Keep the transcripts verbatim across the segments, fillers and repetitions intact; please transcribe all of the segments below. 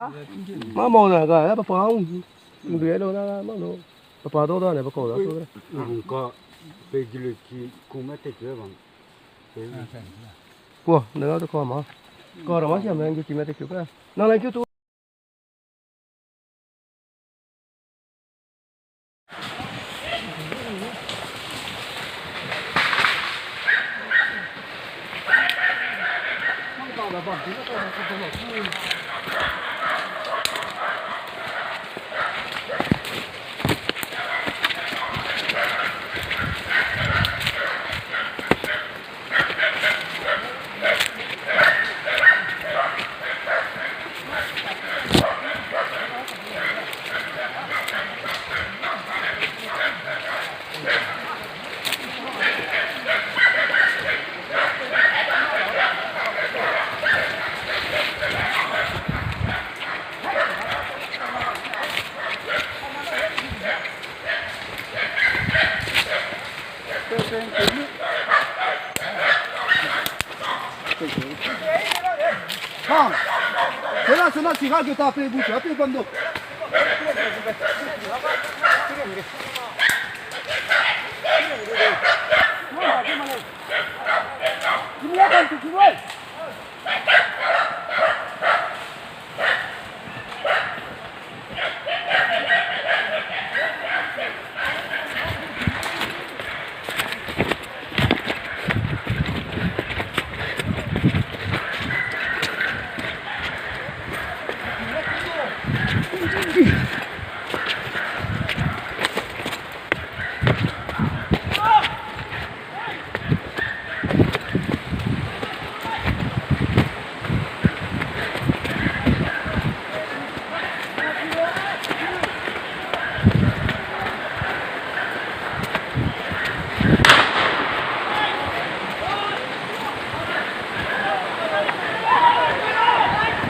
Ma mau na ga, ya papa hung. Ndu ya lo na, ma lo. Papa do da ne, pa kau da, so da. Ka, pe gilui ki, kume te kue bang. Kua, ne ga to kau ma. Kau ra ma siam ne, ngi kime te kue ka. Na la keu tu. Hang. Kena sena siga ge ta pe bu ta pe bam do.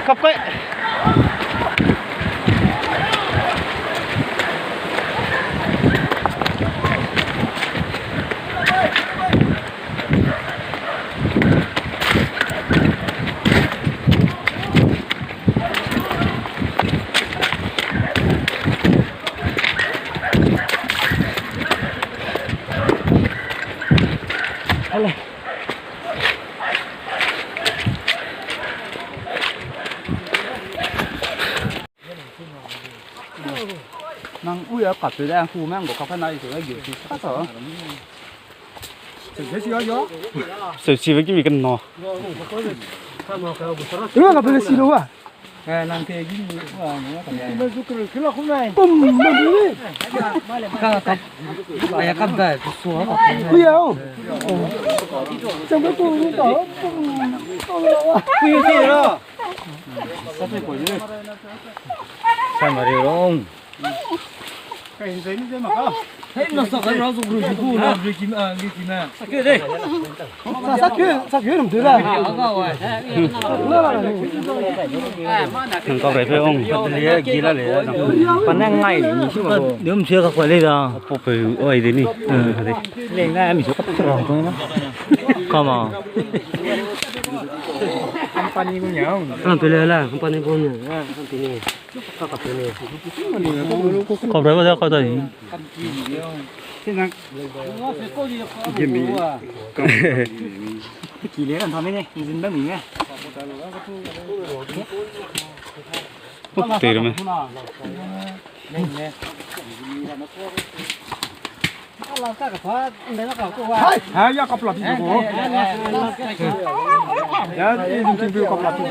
Kap kai. Nang ui a kap de, ang ku meng go kap na i tu, ai gi si sa sa. Seusi ba ki mi kena. Ui a kap de si lo wa. Eh, nang ke gi mi wa, nang ka. Bum, bum, bum. Ka, ka. Ai, a kap da, tu so ka. Ui a o. Chang ba ku ni ta. Ui a si lo. Samari rong. Hei, na sa kai rau zu gru ji ku na, gru ji na, gru ji na. Sa ke de. Sa, sa ke, sa ke rum de la. Nang kau rai pe ong, pat le, gi la le, nang. Pa nang ngai ni si ma ko. Dum sia ka kwa le da. Po pe oi de ni. Leng na mi so ka tra ko na. Kama. Company ko nya. Company le la, company ko nya. Company. Kau rai ba da kau da ni. Ki le ran tame ne, zin ba mi ne. Te me. Hai, ya kap la pi ko. Ya, e zin ting pi kap la pi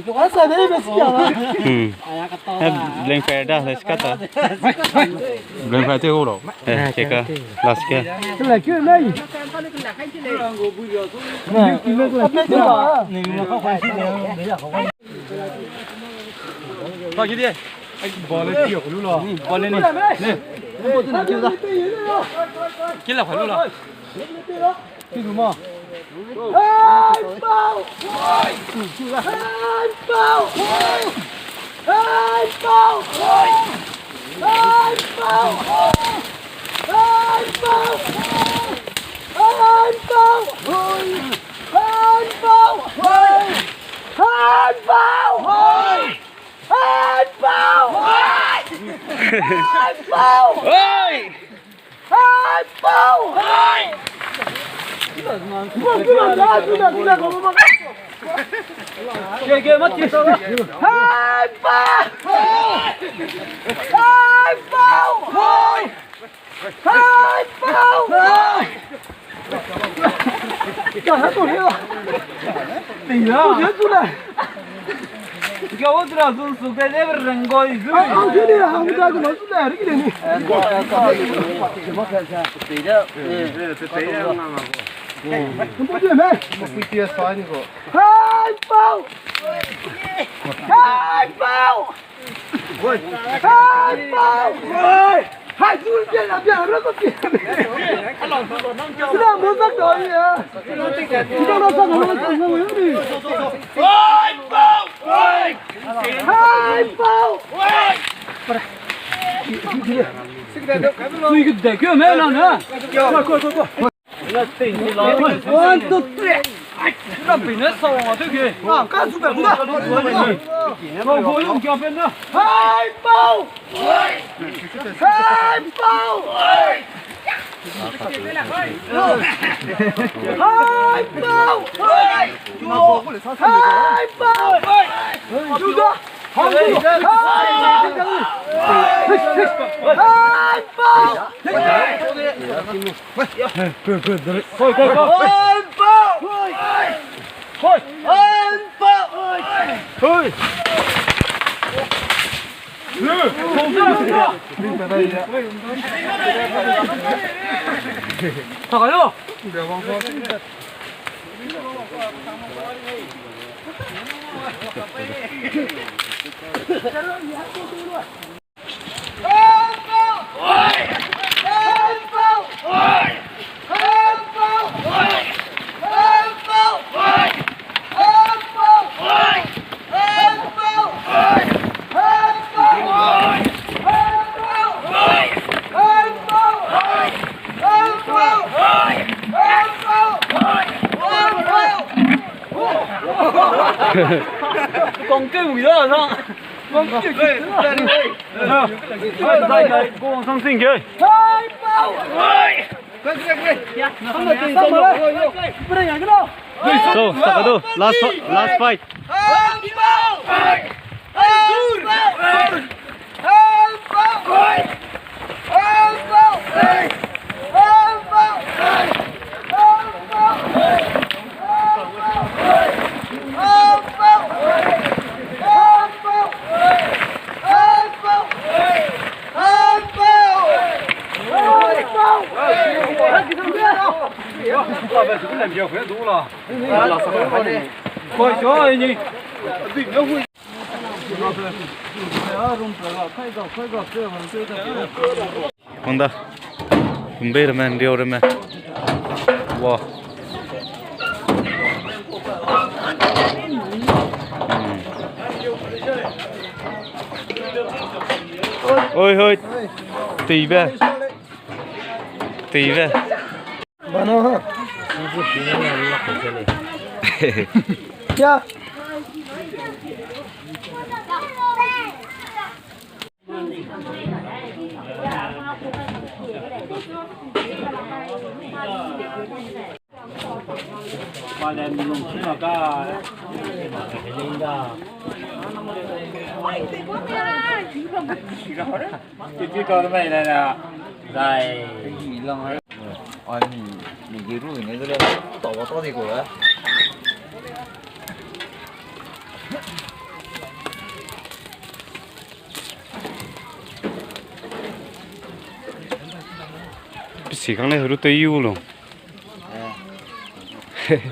ko. Asa de be sia. Hmm. Leng fair da, let's cut. Leng fair te ho lo. Eh, check a. Last ke. Kela ke nai. Na, ape tu ba. Ba ki de. Ball le ti ko lu lo. Ball le ni. Ne. Ball tu na ki da. Kela ko lu lo. Ki lu ma. Hai, pau. Hai, pau. Hai, pau. Hai, pau. Hai, pau. Hai, pau. Hai, pau. Hai, pau. Hai, pau. Hai, pau! Hai! Hai, pau! Hai! Hai, pau! Hai, pau! Hai! Hai, pau! Ka ha tu le. Ting la. Tu le tu le. Ka o tu la zun su ke le reng go i zu. Ai, au ke le, au da tu la tu le, ri le ni. Te te ya nga nga ko. Mo pi ti sa ni ko. Hai, pau! Hai, pau! Hai, pau! Hai, hai, zu bia la, bia la, ko bia. Sila mo sak doi ya. Sila mo sak doi ya. Hai, pau! Hai, pau! Sui ke de ke me na na. Ko, ko, ko, ko. One, two, three. Hai, pau! Hai, pau! Hai, pau! Hai, pau! Hai, pau! Hai, pau! Hai, pau! Hai, pau! Hai! Kong keu mui da, na. Kong keu mui da. Hai, hai, hai, kong sang sing ge. Hai, pau. Hai. So, sakadu, last, last fight. Kongda. Kumbei reme, nriau reme. Wa. Hmm. Oi, hoi. Teibe. Teibe. Bana ha. Kya? Ai, mi, mi ge ru ne de le, tau tau di ko le. Pisi kang le ru te yu lo. Eh.